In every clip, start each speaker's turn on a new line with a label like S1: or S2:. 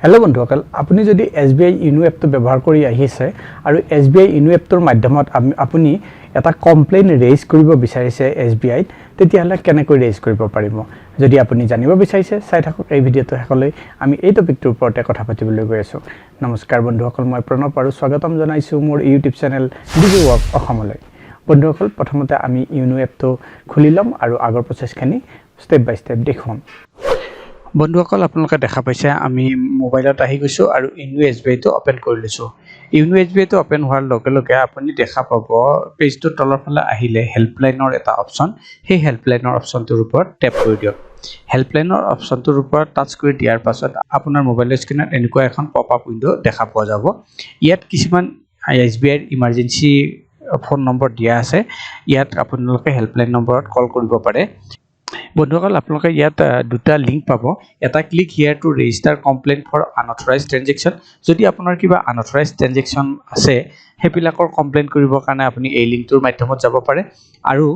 S1: Hello' বন্ধুসকল, আপুনি যদি এছ বি আই ইউনো এপটো ব্যৱহাৰ কৰি আহিছে আৰু এছ বি আই ইউনো এপটোৰ মাধ্যমত আপুনি এটা কমপ্লেইন ৰেইজ কৰিব বিচাৰিছে এছ বি আইত, তেতিয়াহ'লে কেনেকৈ ৰেইজ কৰিব পাৰিব, যদি আপুনি জানিব বিচাৰিছে, চাই থাকক এই ভিডিঅ'টো শেষলৈ। আমি এই টপিকটোৰ ওপৰতে কথা পাতিবলৈ গৈ আছোঁ। নমস্কাৰ বন্ধুসকল, মই প্ৰণৱ আৰু স্বাগতম জনাইছোঁ মোৰ ইউটিউব চেনেল ডিজি ৱৰ্ক অসমলৈ। বন্ধুসকল, প্ৰথমতে আমি ইউনো এপটো খুলি ল'ম আৰু আগৰ প্ৰচেছখিনি ষ্টেপ বাই ষ্টেপ দেখুৱাম। বন্ধুসকল, আপোনালোকে দেখা পাইছে, আমি মোবাইলত আহি গৈছোঁ আৰু ইউনো এছ বি আইটো অ'পেন কৰি লৈছোঁ। ইউনো এছ বি আইটো অ'পেন হোৱাৰ লগে লগে আপুনি দেখা পাব, পেজটোৰ তলৰ ফালে আহিলে হেল্পলাইনৰ এটা অপশ্যন। সেই হেল্পলাইনৰ অপশ্যনটোৰ ওপৰত টেপ কৰি দিয়ক। হেল্পলাইনৰ অপশ্যনটোৰ ওপৰত টাচ কৰি দিয়াৰ পাছত আপোনাৰ মোবাইলৰ স্ক্ৰীণত এনেকুৱা এখন পপ আপ উইণ্ড' দেখা পোৱা যাব। ইয়াত কিছুমান এছ বি আইৰ ইমাৰ্জেঞ্চি ফোন নম্বৰ দিয়া আছে। ইয়াত আপোনালোকে হেল্পলাইন নম্বৰত কল কৰিব পাৰে। বন্ধুসকল, আপোনালোকে ইয়াত দুটা লিংক পাব। এটা "Click here to register complaint for unauthorised transaction"। যদি আপোনাৰ কিবা আনঅথৰাইজ ট্ৰেনজেকশ্যন আছে, সেইবিলাকৰ কমপ্লেইন কৰিবৰ কাৰণে আপুনি এই লিংকটোৰ মাধ্যমত যাব পাৰে। আৰু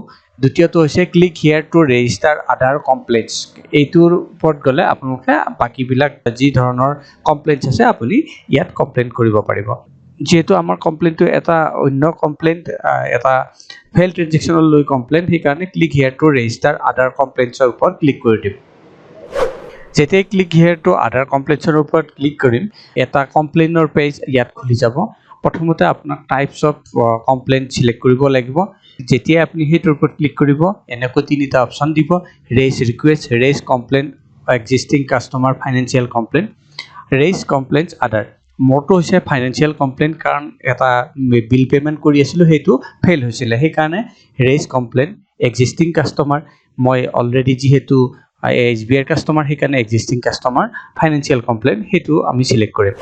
S1: দ্বিতীয়টো হৈছে "Click here to register other complaints"। এইটোৰ ওপৰত গ'লে আপোনালোকে বাকীবিলাক যি ধৰণৰ কমপ্লেইনছ আছে, আপুনি ইয়াত কমপ্লেইন কৰিব পাৰিব। যিহেতু আমাৰ কমপ্লেইনটো এটা অন্য কমপ্লেইন, এটা ফেইল ট্ৰেনজেকশ্যনলৈ লৈ কমপ্লেইন, সেইকাৰণে "Click here to register other কমপ্লেইনছৰ" ওপৰত ক্লিক কৰি দিম। যেতিয়াই ক্লিক here two আদাৰ কমপ্লেইনছৰ ওপৰত ক্লিক কৰিম, এটা কমপ্লেইনৰ পেজ ইয়াত খুলি যাব। প্ৰথমতে আপোনাক টাইপছ অফ কমপ্লেইন চিলেক্ট কৰিব লাগিব। যেতিয়াই আপুনি সেইটোৰ ওপৰত ক্লিক কৰিব, এনেকৈ তিনিটা অপশ্যন দিব: raise request, raise complaint existing customer financial complaint, raise complaints other। মোৰটো হৈছে ফাইনেন্সিয়েল কমপ্লেইন, কাৰণ এটা বিল পে'মেণ্ট কৰি আছিলোঁ, সেইটো ফেইল হৈছিলে। সেইকাৰণে ৰেইজ কমপ্লেইন এক্সিষ্টিং কাষ্টমাৰ। মই অলৰেডি যিহেতু এছ বি আইৰ কাষ্টমাৰ, সেইকাৰণে এক্সিষ্টিং কাষ্টমাৰ ফাইনেন্সিয়েল কমপ্লেইন, সেইটো আমি চিলেক্ট কৰিম।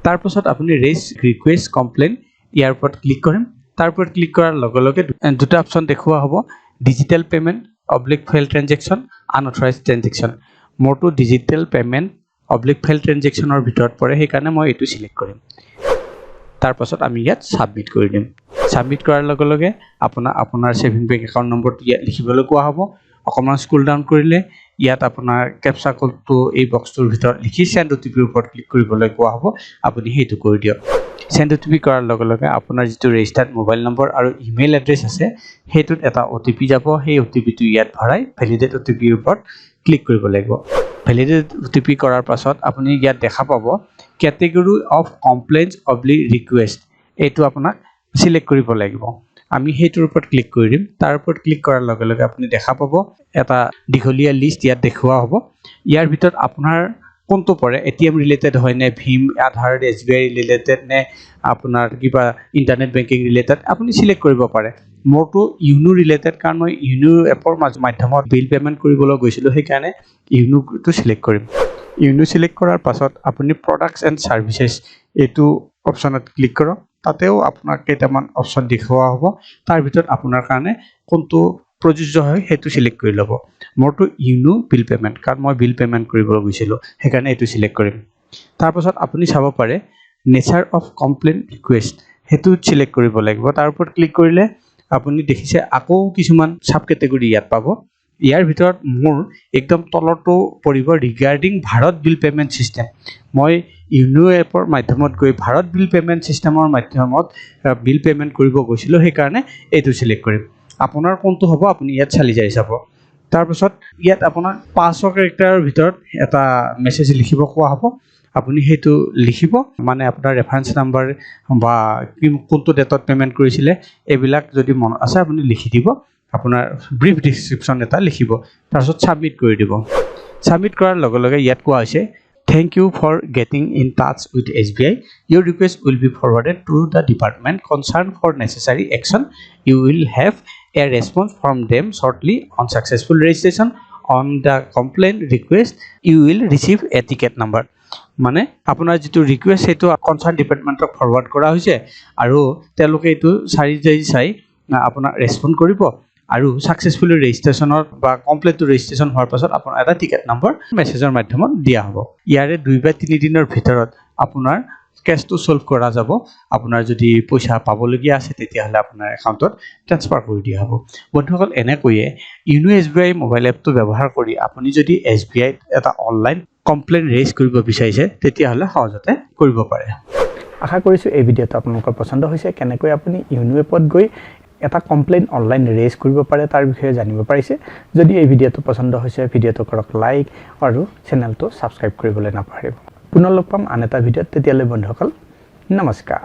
S1: তাৰপাছত আপুনি ৰেইজ ৰিকুৱেষ্ট কমপ্লেইন, ইয়াৰ ওপৰত ক্লিক কৰিম। তাৰ ওপৰত ক্লিক কৰাৰ লগে লগে দুটা অপশ্যন দেখুওৱা হ'ব: digital payment oblique fail transaction, unauthorised transaction। মোৰটো ডিজিটেল পে'মেণ্ট অব্লিক ফেইল ট্ৰেনজেকশ্যনৰ ভিতৰত পৰে, সেইকাৰণে মই এইটো চিলেক্ট কৰিম। তাৰপাছত আমি ইয়াত ছাবমিট কৰি দিম। ছাবমিট কৰাৰ লগে লগে আপোনাৰ ছেভিং বেংক একাউণ্ট নম্বৰটো ইয়াত লিখিবলৈ কোৱা হ'ব। অকণমান স্ক্ৰল ডাউন কৰিলে ইয়াত আপোনাৰ কেপচা কোডটো এই বক্সটোৰ ভিতৰত লিখি চেণ্ড অ' টি পিৰ ওপৰত ক্লিক কৰিবলৈ কোৱা হ'ব। আপুনি সেইটো কৰি দিয়ক। চেণ্ড অ' টি পি কৰাৰ লগে লগে আপোনাৰ যিটো ৰেজিষ্টাৰ্ড মোবাইল নম্বৰ আৰু ইমেইল এড্ৰেছ আছে, সেইটোত এটা অ' টি পি যাব। সেই অ' টি পিটো ইয়াত ভৰাই ভেলিডেট অ' টি পিৰ ওপৰত ক্লিক কৰিব লাগিব। ভেলিডেট অ' টি পি কৰাৰ পাছত আপুনি ইয়াত দেখা পাব category of complaints oblique request, এইটো আপোনাক চিলেক্ট কৰিব লাগিব। আমি সেইটোৰ ওপৰত ক্লিক কৰি দিম। তাৰ ওপৰত ক্লিক কৰাৰ লগে লগে আপুনি দেখা পাব, এটা দীঘলীয়া লিষ্ট ইয়াত দেখুওৱা হ'ব। ইয়াৰ ভিতৰত আপোনাৰ কোনটো পৰে, এ টি এম ৰিলেটেড হয় নে ভীম, আধাৰ, এছ বি আই ৰিলেটেড নে আপোনাৰ কিবা ইণ্টাৰনেট বেংকিং ৰিলেটেড, আপুনি চিলেক্ট কৰিব পাৰে। মোৰটো ইউনো ৰিলেটেড, কাৰণ মই ইউনো এপৰ মাধ্যমত বিল পে'মেণ্ট কৰিবলৈ গৈছিলোঁ, সেইকাৰণে ইউনোটো চিলেক্ট কৰিম। ইউনো চিলেক্ট কৰাৰ পাছত আপুনি প্ৰডাক্টছ এণ্ড ছাৰ্ভিচেছ, এইটো অপশ্যনত ক্লিক কৰক। তাতেও আপোনাক কেইটামান অপশ্যন দেখুওৱা হ'ব। তাৰ ভিতৰত আপোনাৰ কাৰণে কোনটো প্ৰযোজ্য হয়, সেইটো চিলেক্ট কৰি ল'ব। মোৰটো ইউনো বিল পে'মেণ্ট, কাৰণ মই বিল পে'মেণ্ট কৰিবলৈ গৈছিলোঁ, সেইকাৰণে এইটো চিলেক্ট কৰিম। তাৰপাছত আপুনি চাব পাৰে, নেচাৰ অফ কমপ্লেইন ৰিকুৱেষ্ট, সেইটো চিলেক্ট কৰিব লাগিব। তাৰ ওপৰত ক্লিক কৰিলে আপুনি দেখিছে, আকৌ কিছুমান চাব কেটেগৰী ইয়াত পাব। ইয়াৰ ভিতৰত মোৰ একদম তলৰটো পৰিব, regarding Bharat bill payment system। মই ইউনো এপৰ মাধ্যমত গৈ ভাৰত বিল পে'মেণ্ট ছিষ্টেমৰ মাধ্যমত বিল পে'মেণ্ট কৰিব গৈছিলোঁ, সেইকাৰণে এইটো চিলেক্ট কৰিম। আপোনাৰ কোনটো হ'ব, আপুনি ইয়াত চালি জাৰি চাব। তাৰপাছত ইয়াত আপোনাৰ 500 কেৰেক্টাৰৰ ভিতৰত এটা মেছেজ লিখিব কোৱা হ'ব। আপুনি সেইটো লিখিব, মানে আপোনাৰ ৰেফাৰেঞ্চ নাম্বাৰ বা কোনটো ডেটত পে'মেণ্ট কৰিছিলে, এইবিলাক যদি মনত আছে, আপুনি লিখি দিব। আপোনাৰ ব্ৰিফ ডিছক্ৰিপশ্যন এটা লিখিব। তাৰপিছত ছাবমিট কৰি দিব। ছাবমিট কৰাৰ লগে লগে ইয়াত কোৱা হৈছে, "Thank you for getting in touch with SBI. Your request will be forwarded to the department concerned for necessary action. You will have a response from them shortly. On successful registration on the complaint request, you will receive a ticket number." মানে আপোনাৰ যিটো request, সেইটো concerned ডিপাৰ্টমেণ্টক forward কৰা হৈছে আৰু তেওঁলোকে এইটো চালি জাৰি চাই আপোনাক ৰেচপণ্ড কৰিব আৰু ছাকচেছফুলি ৰেজিষ্ট্ৰেশ্যনৰ বা কমপ্লেইনটো ৰেজিষ্ট্ৰেশ্যন হোৱাৰ পাছত আপোনাৰ এটা টিকেট নম্বৰ মেছেজৰ মাধ্যমত দিয়া হ'ব। ইয়াৰে 2 বা 3 দিনৰ ভিতৰত আপোনাৰ কেছটো ছল্ভ কৰা যাব। আপোনাৰ যদি পইচা পাবলগীয়া আছে, তেতিয়াহ'লে আপোনাৰ একাউণ্টত ট্ৰেন্সফাৰ কৰি দিয়া হ'ব। বন্ধুসকল, এনেকৈয়ে ইউনো এছ বি আই মোবাইল এপটো ব্যৱহাৰ কৰি আপুনি যদি এছ বি আইত এটা অনলাইন কমপ্লেইন ৰেইজ কৰিব বিচাৰিছে, তেতিয়াহ'লে সহজতে কৰিব পাৰে। আশা কৰিছোঁ এই ভিডিঅ'টো আপোনালোকৰ পচন্দ হৈছে। কেনেকৈ আপুনি য়োনো এপত গৈ এটা কমপ্লেইন অনলাইন ৰেইজ কৰিব পাৰে, তাৰ বিষয়ে জানিব পাৰিছে। যদি এই ভিডিঅ'টো পচন্দ হৈছে, ভিডিঅ'টো কৰক লাইক আৰু চেনেলটো ছাবস্ক্ৰাইব কৰিবলৈ নাপাহৰিব। পুনৰ লগ পাম আন এটা ভিডিঅ'ত। তেতিয়ালৈ বন্ধুসকল, নমস্কাৰ।